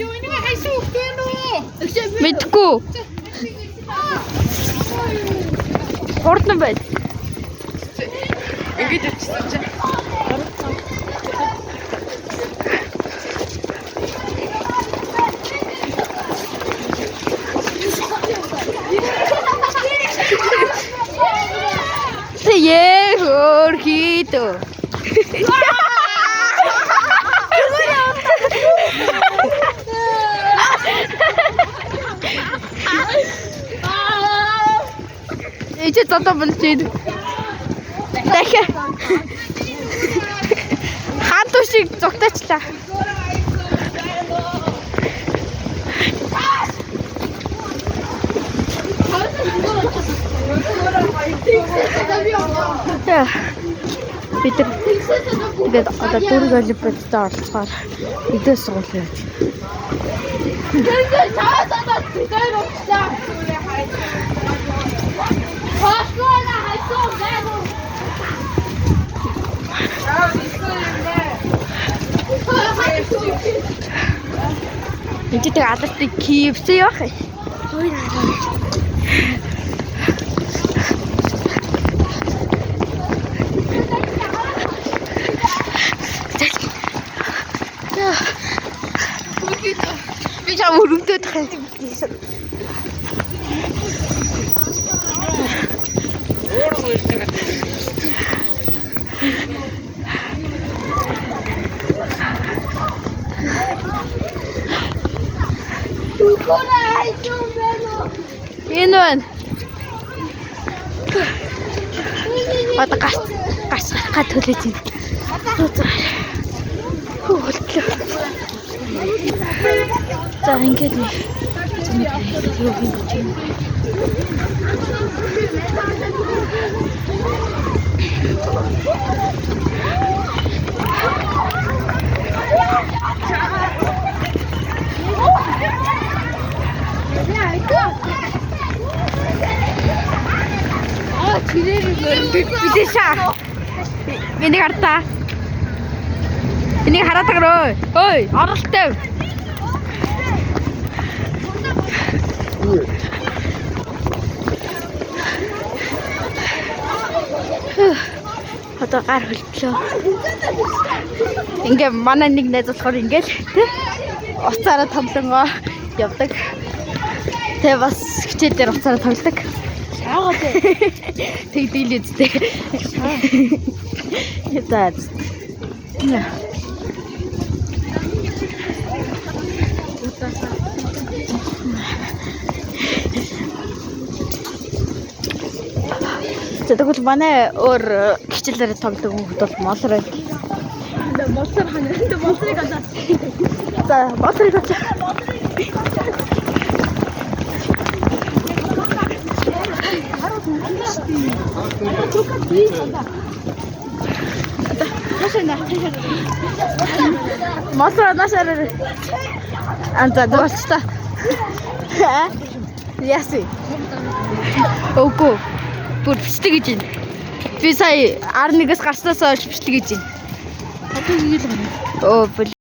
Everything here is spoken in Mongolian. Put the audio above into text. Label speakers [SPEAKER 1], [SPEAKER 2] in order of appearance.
[SPEAKER 1] Чи энийг хайсан хөлт байна уу?
[SPEAKER 2] Мэдгүй. Хурдан байд.
[SPEAKER 1] Ингэж явчихсан чи.
[SPEAKER 2] Тэе хөрхитө. Эче тото болчих. Дахиад. Хаан шиг зугтаачлаа. За. Бид нар тэгээд одоо дөрөв олимпиадтай оролцохоор нэгдүгээр сургууль явж. Энд чинь тэг алдартай KFC явах юм. Би чам өрөмдөд тах юм.
[SPEAKER 1] Өөр хоёртой.
[SPEAKER 2] Энэ байна. Одоо гарч гарч гарах төлөөж байна. Хөө хөлтлөө. За ингээд нэг юу юм гэж байна. Бидээшээ. Энийг хартаа. Энийг хараад байгаа руу. Ой, оролтой. Одоо гар хөлтлөө. Ингээ манай нэг найз болохоор ингээл тэ уцаараа тоглонгоо явдаг. Тэ бас хичээл дээр уцаараа тоглодог.
[SPEAKER 1] Шаагаад.
[SPEAKER 2] Тэгдэг л үстэй. За. За тэгвэл манай өөр хичээлээр тоглодог хүмүүс бол молор байл.
[SPEAKER 1] Молсор хана. Молсорыг олоо.
[SPEAKER 2] За, молорыг олоо. Молор наашаар. Анта дуусчлаа. Яси. Үгүй. Бүр бичлэг гэж байна. Би сая 11-ээс гарснаас хойш бичлэг гэж байна.
[SPEAKER 1] Одоо хийгээл байна.
[SPEAKER 2] Оо, бэл.